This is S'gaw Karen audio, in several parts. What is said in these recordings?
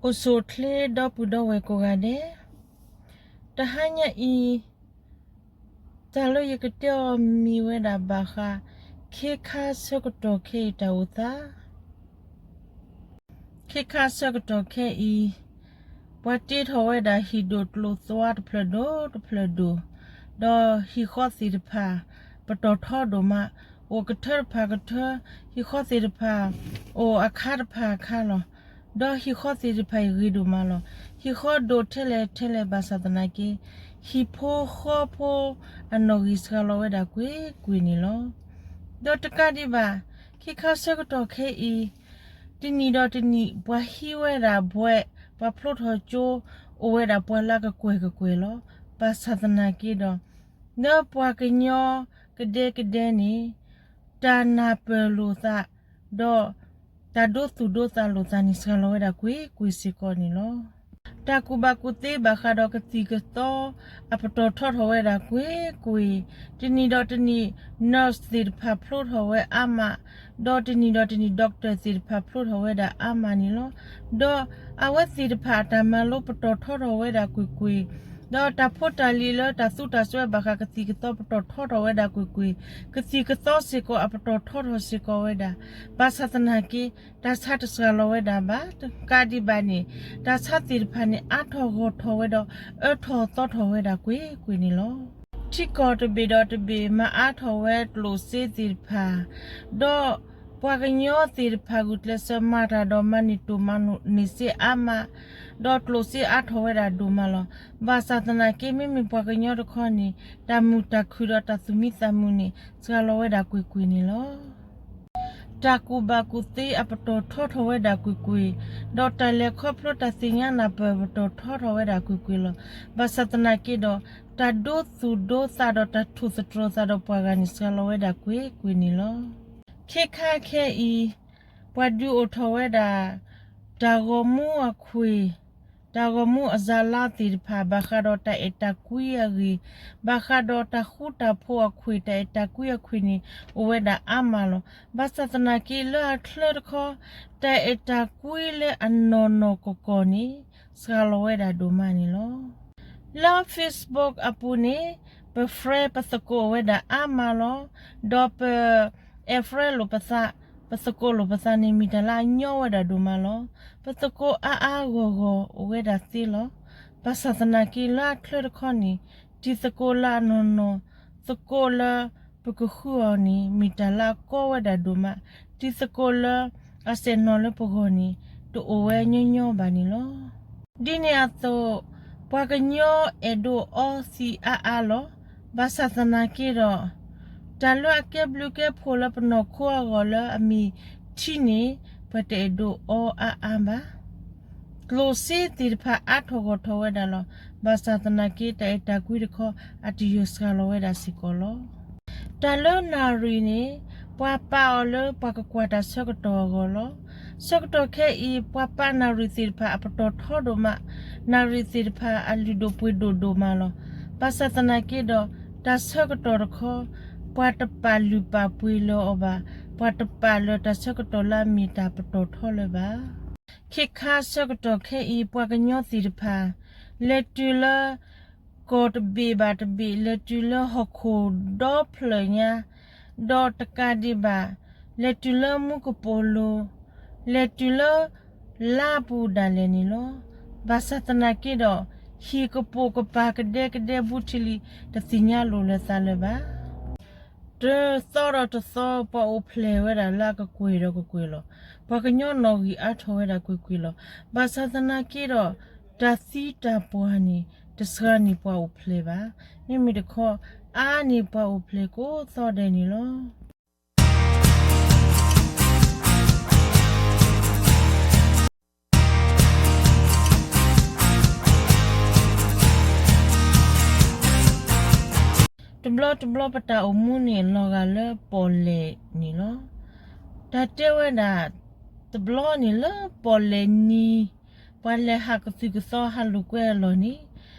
အိၣ်ဆူၣ်အိၣ်ချ့ဒီပုၢ်ဒီဝဲၢ်ကိးဂၤဒဲး, တဟါညါအံၤ တၢ်လၢယကတဲအီၤမ့ၢ်ဝဲဒၣ်ဘၣ်ဃး ခ့ခါဆၢကတီၢ်ခဲအံၤတၢ်အိၣ်သး ခ့ခါဆၢကတီၢ်ခဲအံၤ, ပှၤတ့ထီၣ်ဝဲဒၣ်ဟံၣ်ဒိၣ်ကျိၤသွါတဖျၢၣ်ဒိၣ်တဖျၢၣ်ဒိၣ်, ဒီးဟံၣ်ဃီသ့ၣ်တဖၣ် ပတီၢ်ထီဒိၣ်မး, အိၣ်ကထၢတဖၣ်ကထၢ, ဟံၣ်ဃီသ့ၣ်တဖၣ် အိၣ်အခါတဖၣ်အခါလီၤ. ဒီးဟံၣ်ဃီသ့ၣ်တဖၣ်အံၤဂ့ၤဒိၣ်မးလီၤ. ဟံၣ်ဃီဒိၣ်ထဲလဲၣ်ထဲလဲၣ်ဘၣ်ဆၣ်သနာ်က့, ဟံၣ်ဖိဃီဖိအနီၣ်ဂံၢ်စှၤလီၤဝဲဒၣ်ကွ့ၢ်ကွ့ၢ်န့ၣ်လီၤ. ဒီးတကးဒံးဘၣ်, ခ့ခါဆၢကတီၢ်ခဲအံၤ, တနံၣ်ဒီးတနံၣ် ပှၤဟံးဝဲဒၣ်ဘှဲး, ပှၤဖျိထီၣ်ကၠိ, အိၣ်ဝဲဒၣ်ပှၤလၢကကွဲၢ်ကကွဲၢ်လီၤ. ဘၣ်ဆၣ်သနာ်က့ဒီး, လၢပှၤကညီကဒဲကဒဲန့ၣ်, တၢ်နၢ်ပၢၢ်လိာ်သး, ဒီးတၢ်ဒိသူၣ်ဒိသးလိာ်သးန့ၣ် စှၤလီၤဝဲဒၣ်ကွ့ၢ်ကွ့ၢ်စ့ၢ်ကီးန့ၣ်လီၤ. တၢ်ကူၣ်ဘၣ်ကူၣ်သ့ဘၣ်ဃးဒီးကသံၣ်ကသီ အပတီၢ်ထီထီၣ်ဝဲဒၣ်ကွ့ၢ်ကွ့ၢ်, တနံၣ်ဒီးတနံၣ် nurse သ့ၣ်တဖၣ်ဖျိထီၣ်ဝဲအါမး, ဒီးတနံၣ်ဒီးတနံၣ် doctor သ့ၣ်တဖၣ်ဖျိထီၣ်ဝဲဒၣ်အါမးန့ၣ်လီၤ. ဒီးအဝဲသ့ၣ်တဖၣ်အတၢ်မၤလိပတီၢ်ထီထီၣ်ဝဲဒၣ်ကွ့ၢ်ကွ့ၢ်, ဒီးတၢ်ဖိတၢ်လံၤလၢတၢ်သူတၢ်စွဲဘၣ်ဃးကသံၣ်ကသီပတီၢ်ထီထီၣ်ဝဲဒၣ်ကွ့ၢ်ကွ့ၢ်, ကသံၣ်ကသီစ့ၢ်ကီးအပတီၢ်ထီထီၣ်စ့ၢ်ကီးဝဲဒၣ်, ဘၣ်ဆၣ်သနာ်က့ တၢ်ဆါတစှၤလီၤဝဲဒၣ်ဘၣ်. တကးဒံးဘၣ်န့ၣ်, တၢ်ဆါသ့ၣ်တဖၣ်န့ၣ် အါထီၣ်ဂီၢ်ထီၣ်ဝဲဒီး အၢထီၣ်သီထီၣ်ဝဲဒၣ်ကွ့ၢ်ကွ့ၢ်န့ၣ်လီၤ. ထံကီၢ်တဘ့ၣ်ဒီးတဘ့ၣ် မၤအါထီၣ်ဝဲကျိၣ်စ့သ့ၣ်တဖၣ်, ဒီးပှၤကညီသ့ၣ်တဖၣ်ဂုာ်ကျဲးစၢးမၤတၢ်ဒီးမၤန့ၢ်တိၢ်မၤန့ၢ်စ့အါမး, ဒီးကျိၣ်စ့အါထီၣ်ဝဲဒၣ်ဒိၣ်မးလီၤ. ဘၣ်ဆၣ်သနာ်က့ မ့မ့ၢ်ပှၤကညီတခီန့ၣ် တၢ်မုာ်တၢ်ခုၣ်ဒီးတၢ်သူၣ်မံသးမုာ်န့ၣ် စှၤလီၤဝဲဒၣ်ကွ့ၢ်ကွ့ၢ်န့ၣ်လီၤ. တၢ်ကူၣ်ဘၣ်ကူၣ်သ့အပတီၢ်ထီထီၣ်ဝဲဒၣ်ကွ့ၢ်ကွ့ၢ်, ဒီးတၢ်လဲၤခီဖျိတၢ်သ့ၣ်ညါနၢ်ပၢၢ်ပတီၢ်ထီထီၣ်ဝဲဒၣ်ကွ့ၢ်ကွ့ၢ်လီၤ. ဘၣ်ဆၣ်သနာ်က့ဒီး, တၢ်ဒိသူၣ်ဒိသးဒီးတၢ်ထိၣ်သတြီၤသးဒီးပှၤဂၤန့ၣ် စှၤလီၤဝဲဒၣ်ကွ့ၢ်ကွ့ၢ်န့ၣ်လီၤ. ခ့ခါခဲအံၤ, ပှၤဒုးအိၣ်ထီၣ်ဝဲဒၣ် တၢ်ဂီၤမူအခွ့ၣ်, တၢ်ဂီၤမူအစှၤလါသ့ၣ်တဖၣ် ဘၣ်ဃးဒီးတၢ်အဲၣ်တၢ်ကွံအဂ့ၢ်, ဘၣ်ဃးဒီးတၢ်ဃူတၢ်ဖိးအခွ့ၣ်, တၢ်အဲၣ်တၢ်ကွံအခွ့ၣ်န့ၣ် အိၣ်ဝဲဒၣ်အါမးလီၤ. ဘၣ်ဆၣ်သနာ်က့ လၢအချၢတခီ, တၢ်အဲၣ်တၢ်ကွံလၢအနီၢ်နီၢ်ကီၢ်ကီၢ်န့ၣ် စှၤလီၤဝဲဒၣ်ဒိၣ်မးန့ၣ်လီၤ. လၢ Facebook အပူၤန့ၣ်, ပ friend ပသကိးအိၣ်ဝဲဒၣ်အါမးလီၤ. ဒီးပ add friend လိာ်ပသး, ပသကိးလိာ်ပသးန့ၣ် မ့ၢ်တၢ်လၢအညီဝဲဒၣ်ဒိၣ်မးလီၤ. ပသကိးအါအါဂီၢ်ဂီၢ်အိၣ်ဝဲဒၣ်သ့လီၤ. ဘၣ်ဆၣ်သနာ်က့ လၢအချၢတခီန့ၣ်, တံၤသကိးလၢအနီၢ်နီၢ်, သကိးလၢပကဃုအီၤန့ၣ် မ့ၢ်တၢ်လၢအကီဝဲဒၣ်ဒိၣ်မး, တံၤသကိးလၢအစဲၣ်နီၤလၢပဂီၢ်န့ၣ် တအိၣ်ဝဲညီညီဘၣ်န့ၣ်လီၤ. ဒ်န့ၣ်အသိး, ပှၤကညီအဲၣ်ဒိးအီသံးအါအါလီၤ. ဘၣ်ဆၣ်သနာ်က့ဒီး, တၢ်လၢအကဲဘျုးကဲဖှိၣ်လၢပနီၢ်ခိအဂီၢ်လၢအမ့ၢ်ထံန့ၣ်, ပတအဲၣ်ဒိးအီအါအါဘၣ်. ကျိၣ်စ့သ့ၣ်တဖၣ်အါထီၣ်ဂီၢ်ထီၣ်ဝဲဒၣ်လီၤ. ဘၣ်ဆၣ်သနာ်က့ တၢ်အဲၣ်တၢ်ကွံတခီ အတယၢၢ်စှၤလီၤဝဲဒၣ်စ့ၢ်ကီးလီၤ. တၢ်လၢနၣ်ရံၣ်န့ၣ်, ပှၤပာ်အီၤလၢပှၤကကွၢ်တၢ်ဆၢကတီၢ်အဂီၢ်လီၤ. ဆၢကတီၢ်ခဲအံၤ ပှၤပာ်နၣ်ရံၣ်သ့ၣ်တဖၣ်အပတီၢ်ထီဒိၣ်မး, နၣ်ရံၣ်သ့ၣ်တဖၣ်အလုၢ်ဒိၣ်ပှ့ၤဒိၣ်ဒိၣ်မးလီၤ. ဘၣ်ဆၣ်သနာ်က့ဒီး, တၢ်ဆၢကတီၢ်တခီ, ပှၤတပာ်လုၢ်ပာ်ပှ့ၤလၢၤအီၤဘၣ်, ပှၤတပာ်လၢၤတၢ်ဆၢကတီၢ်လၢအမ့ၢ်တၢ်ပတီၢ်ထီလၢၤဘၣ်. ခ့ခါဆၢကတီၢ်ခဲအံၤ ပှၤကညီသ့ၣ်တဖၣ် လဲၤတုၤလၢ ကီၢ်တဘ့ၣ်ဘၣ်တဘ့ၣ်, လဲၤတုၤလၢဟီၣ်ခိၣ်ဒီဖျၢၣ်ညါ, ဒီးတကးဒံးဘၣ်, လဲၤတုၤလၢမူကပိာ်လိၤ, လဲၤတုၤလၢ လါပူၤဒၣ်လဲာ်န့ၣ်လီၤ. ဘၣ်ဆၣ်သနာ်က့ဒီး, ဟံၣ်ကပိာ်ကပၤကဒဲကဒဲဘူးထံလံ တသ့ၣ်ညါလိာ်လၢသးလၢၤဘၣ်. တသီဒီးတသီ ပှၤအိၣ်ဖျဲၣ်ဝဲဒၣ်လၢအကကွဲၢ်ဒီးကကွဲၢ်လီၤ. ပှၤကညီနီၣ်ဂံၢ်အါထီၣ်ဝဲဒၣ်ကွ့ၢ်ကွ့ၢ်လီၤ. ဘၣ်ဆၣ်သနာ်က့ဒီး, တၢ်သံတၢ်ပှၢ်န့ၣ် တစှၤန့ၢ်ပှၤအိၣ်ဖျဲၣ်ဘၣ်. မ့မ့ၢ်တခီ, အါန့ၢ်ပှၤအိၣ်ဖျဲၣ်ကိးသီဒဲးန့ၣ်လီၤ. တဘျီတဘျီပတၢ်အိၣ်မူန့ၣ် လီၤဂာ်လၢပီၣ်လဲၣ်န့ၣ်လီၤ. တၢ်တဲဝဲဒၣ်, တဘျီန့ၣ်လၢပီၣ်လဲၣ်နံၤ, ပှၤလဲၤဟးကသုၣ်ကသီဟးလိာ်ကွဲအလီၢ်န့ၣ်,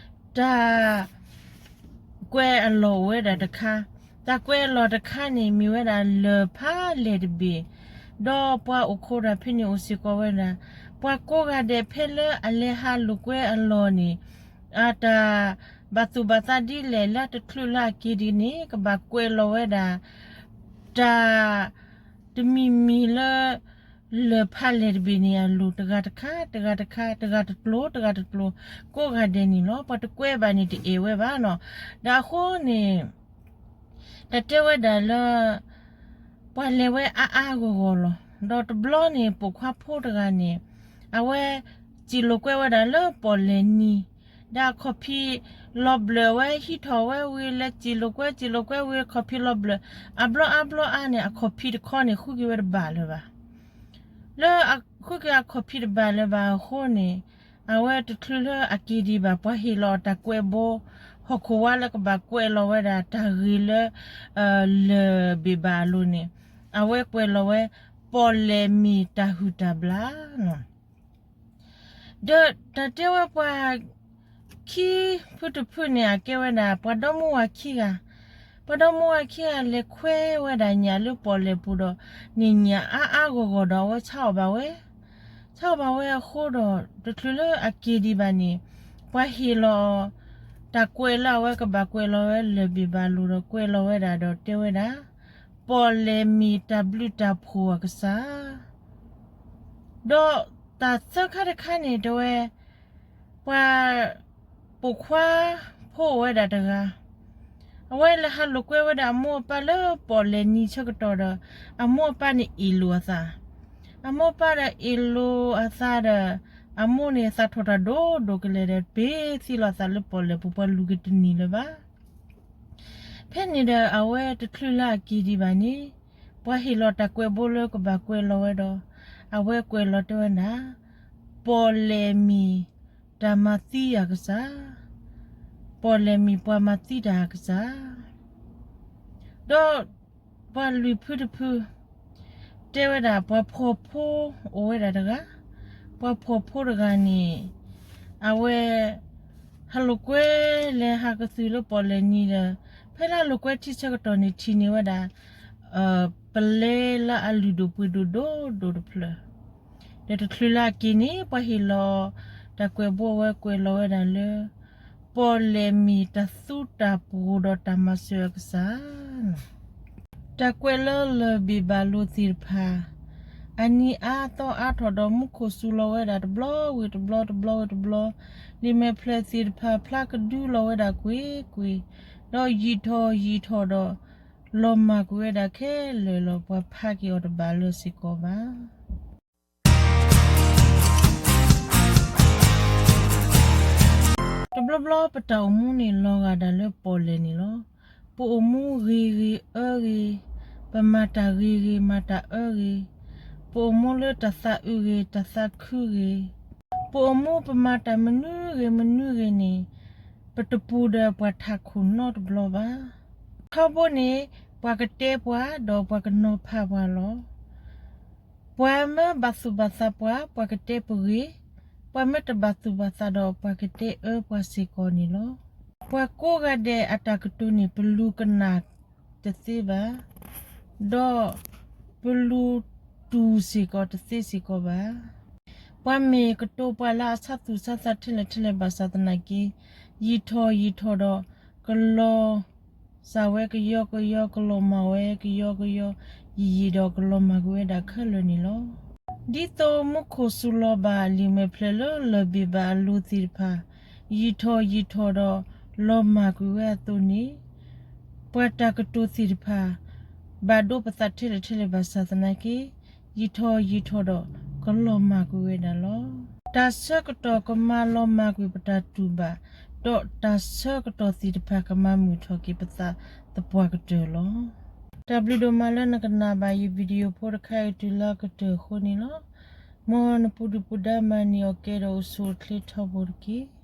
တၢ် ကွဲအလီၢ်အိၣ်ဝဲဒၣ်တခါ, တၢ်ကွဲအလီၢ်တခါန့ၣ် မ့ၢ်ဝဲဒၣ်လၢၢ်ဖးလဲၢ်တဘ့ၣ်, ဒီးပှၤအိၣ်ခိးတၢ်ဖဲန့ၣ်အိၣ်စ့ၢ်ကီးဝဲဒၣ်, ပှၤကိးဂၤဒဲးဖဲလၢအလဲၤဟးလိာ်ကွဲအလီၢ်န့ၣ် အတၢ်ဘၣ်သူၣ်ဘၣ်သးဒ်လဲၣ်လၢတချုးလၢအက့ၤဒ်န့ၣ် ကဘၣ်ကွဲးလီၤဝဲဒၣ် တၢ် တမံၤမံၤလၢ လၢၢ်ဖးလဲၢ်တဘ့ၣ်န့ၣ်အလိၤ တဂၤတခါ တဂၤတခါ တဂၤတကျိၤ တဂၤတကျိၤ ကိးဂၤဒဲးန့ၣ်လီၤ. ပှၤတကွဲးဘၣ်န့ၣ်တအဲၣ်ဝဲဘၣ်နီၤ. ဒီးအဃိန့ၣ် တၢ်တဲဝဲဒၣ်လၢ ပှၤလဲၤဝဲအါအါဂီၢ်ဂီၢ်လီၤ. ဒီးတဘျီန့ၣ် ပိာ်ခွါဖိတဂၤန့ၣ် အဝဲ စံၣ်လိာ်ကွဲဝဲဒၣ်လၢပီၣ်လဲၣ်နံၤ ဒီးအခီၣ်ဖံးလီၤဘျၢၣ်ဝဲ ဟံးထီၣ်ဝဲဝံၤ လဲၤစံၣ်လိာ်ကွဲ စံၣ်လိာ်ကွဲဝံၤ အခီၣ်ဖံးလီၤဘျၢၣ် အဘျီအါဘျီအါန့ၣ် အခီၣ်ဖံးတခီန့ၣ် ဃုက့ၤဝဲတဘၣ်လၢၤဘၣ်. လၢအဃုက့ၤအခီၣ်ဖံးတဘၣ်လၢၤဘၣ်အဃိန့ၣ် အဝဲတချုးလၢအက့ၤဒံးဘၣ် ပှၤဟ့ၣ်လီၤအတၢ်ကွဲးဘိ ဟီၣ်ခိၣ်ဝါလၢကဘၣ်ကွဲးလီၤဝဲဒၣ်တၢ်ဂ့ၢ်လၢ လၢၢ်ဘ့ၣ်ဘၣ်အလိၤန့ၣ် အဝဲကွဲးလီၤဝဲ ပီၣ်လဲၣ်မ့ၢ်တၢ်ဟုၣ်တၢ်ဘျၣ်နီၤ. ဒီးတၢ်တဲဝဲပှၤ ခံဖုတဖုန့ၣ် အကဲဝဲဒၣ် ပှၤဒီမါဝၤခံဂၤ, ပှၤဒီမါဝၤခံဂၤလဲၤခွဲးဝဲဒၣ်ညၣ်လၢပီၣ်လဲၣ်ပူၤဒီး န့ၢ်ညၣ်အါအါဂီၢ်ဂီၢ်ဒီး အဝဲဆါအီၣ်ဘၣ်ဝဲ, ဆါအီၣ်ဘၣ်ဝဲအဃိဒီး တချုးလၢအက့ၤဒံးဘၣ်န့ၣ် ပှၤဟ့ၣ်လီၤ တၢ်ကွဲးလၢအဝဲကဘၣ်ကွဲးလီၤဝဲလၢၢ်ဘ့ၣ်ဘၣ်လိၤဒီး ကွဲးလီၤဝဲဒၣ်ဒီးတဲဝဲဒၣ် ပီၣ်လဲၣ်မ့ၢ်တၢ်ဘျုးတၢ်ဖှိၣ်အကစၢ် ဒီးတၢ်သၢခါတခါန့ၣ်တဲဝဲ ပှၤ ပိာ်ခွါဖိအိၣ်ဝဲဒၣ်တဂၤ, အဝဲလဲၤဟးလိာ်ကွဲဝဲဒၣ်အမိၢ်အပၢ်လၢပီၣ်လဲၣ်နံၤဆၢကတီၢ်ဒီး အမိၢ်အပၢ်န့ၣ်အ့ၣ်လိာ်အသး, အမိၢ်အပၢ်ဒီးအ့ၣ်လိာ်အသးဒီး အမိၢ်န့ၣ်သးထီၣ်တၢ်ဒိၣ်ဒိၣ်ကလဲာ်ဒီး ပ့ၤသံလီၤသးလၢပီၣ်လဲၣ်ပူၤ ပှၤလူၤကတနံၤလၢၤဘၣ်. ဖဲန့ၣ်ဒီးအဝဲတချုးလၢအက့ၤဒံးဘၣ်န့ၣ် ပှၤဟ့ၣ်လီၤတၢ်ကွဲးဘိလၢကဘၣ်ကွဲးလီၤဝဲဒီး အဝဲကွဲးလီၤတဲဝဲဒၣ် ပီၣ်လဲၣ်မ့ၢ်တၢ်မၤသံအကစၢ်, ပီၣ်လဲၣ်မ့ၢ်ပှၤမၤသံတၢ်အကစၢ် ဒီးပှၤလွံၢ်ဖုတဖု တဲဝဲဒၣ်ပှၤဖှီၣ်ဖိအိၣ်ဝဲဒၣ်တဂၤ, ပှၤဖှီၣ်ဖိတဂၤန့ၣ် အဝဲ ဟးလိာ်ကွဲလဲၤဟးကသုၣ်လၢပီၣ်လဲၣ်နံၤဒီး ဖဲလၢအလိာ်ကွဲထံဆၢကတီၢ်န့ၣ် ထံၣ်န့ၢ်ဝဲဒၣ် ပလဲလၢအလုၢ်ဒိၣ်ပှ့ၤဒိၣ်ဒိၣ်ဒိၣ်တဖျၢၣ် ဒီးတချုးလၢအက့ၤန့ၣ် ပှၤဟ့ၣ်လီၤတၢ်ကွဲးဘိအဝဲကွဲးလီၤဝဲဒၣ်လၢ ပီၣ်လဲၣ်မ့ၢ်တၢ်သူတၢ်ပှိၤဒီးတၢ်မၤစၢၤအကစၢ် တၢ်ကွဲးလၢလၢၢ်ဘ့ၣ်ဘၣ်လိၤသ့ၣ်တဖၣ် အနံၤအါသီအါထီၣ်ဒီးမူခိၣ်စူၤလီၤဝဲဒၣ်တဘျီဝံၤတဘျီတဘျီဝံၤတဘျီ လံာ်မဲာ်ဖျၢၣ်သ့ၣ်တဖၣ် ဖျါကဒုလီၤဝဲဒၣ်ကွ့ၢ်ကွ့ၢ် ဒီးယံာ်ထီၣ်ယံာ်ထီၣ်ဒီး လီၤမၢ်ကွံာ်ဝဲဒၣ်ခဲလၢာ်လီၤ ပှၤဖးက့ၤအီၤတဘၣ်လၢၤစ့ၢ်ကီးဘၣ်. တဘျီဘျီပတၢ်အိၣ်မူန့ၣ်လီၤဂာ်ဒၣ်လၢပီၣ်လဲၣ်န့ၣ်လီၤ. ပအိၣ်မူဂ့ၤဂ့ၤအၢဂ့ၤ, ပမၤတၢ်ဂ့ၤဂ့ၤမၤတၢ်အၢဂ့ၤ, ပအိၣ်မူလၢတၢ်သးအုးဂ့ၤတၢ်သးခုဂ့ၤ, ပအိၣ်မူပမၤတၢ်မနုၤဂ့ၤမနုၤဂ့ၤန့ၣ် ပတပူၤဒီးပှၤထးခိၣ်နီတဘျီဘၣ်. ထီဘိန့ၣ် ပှၤကတဲပှၤဒီးပှၤကနီၤဖးပှၤလီၤ. ပှၤမ့ၢ်ဘၣ်သူၣ်ဘၣ်သးပှၤ ပှၤကတဲပဂ့ၤ, ပှၤမ့ၢ်တဘၣ်သူၣ်ဘၣ်သးဒီးပှၤကတဲအၢပှၤစ့ၢ်ကီးန့ၣ်လီၤ. ပှၤကိးဂၤဒဲးအတၢ်ကတိၤန့ၣ် ပလူၤကနၣ်တသ့ဘၣ်, ဒီးပလူၤတူၢ်စ့ၢ်ကီးတသ့စ့ၢ်ကီးဘၣ်. ပှၤမ့ၢ်ကတိၤပှၤလၢအဆါသူၣ်ဆါသးထဲလဲၣ်ထဲလဲၣ်ဘၣ်ဆၣ်သနာ်က့ ယံာ်ထီၣ်ယံာ်ထီၣ်ဒီး ကလီၤစၢ်ဝဲကယီကယီ ကလီၤမၢ်ဝဲကယီကယီ ယံာ်ယံာ်ဒီးကလီၤမၢ်ကွံာ်ဝဲဒၣ်ခဲလၢာ်န့ၣ်လီၤ. ဒ်သိးမူခိၣ်စူၤလီၤဘၣ်လံာ်မဲာ်ဖျၢၣ်လၢလၢၢ်ဘ့ၣ်ဘၣ်အလိၤသ့ၣ်တဖၣ် ယံာ်ထီၣ်ယံာ်ထီၣ်ဒီးလီၤမၢ်ကွံာ်ဝဲအသိးန့ၣ် ပှၤတၢ်ကတိၤသ့ၣ်တဖၣ် ဘၣ်ဒိပသးထဲလဲၣ်ထဲလဲၣ်ဘၣ်ဆၣ်သနာ်က့ ယံာ်ထီၣ်ယံာ်ထီၣ်ဒီးကလီၤမၢ်ကွံာ်ဝဲဒၣ်လီၤ. တၢ်ဆၢကတီၢ်ကမၤလီၤမၢ်ကွံာ်ပတၢ်တူၢ်ဘၣ်, ဒီးတၢ်ဆၢကတီၢ်သ့ၣ်တဖၣ်ကမၤမုာ်ထီၣ်က့ၤပသးသပှၢ်ကတၢၢ်လီၤ. တၢ်ဘျုးဒိၣ်မးလၢနကနၣ်ဘၣ်ယ video ဖိတခါအံၤတုၤလၢအကတၢၢ်အဃိန့ၣ်လီၤ. မ်နပူၤဒုၣ်ပူၤဒါမၤန့ၢ်အီၤကဲဒီးအိၣ်ဆူၣ်အိၣ်ချ့ထီဘိတက့ၢ်.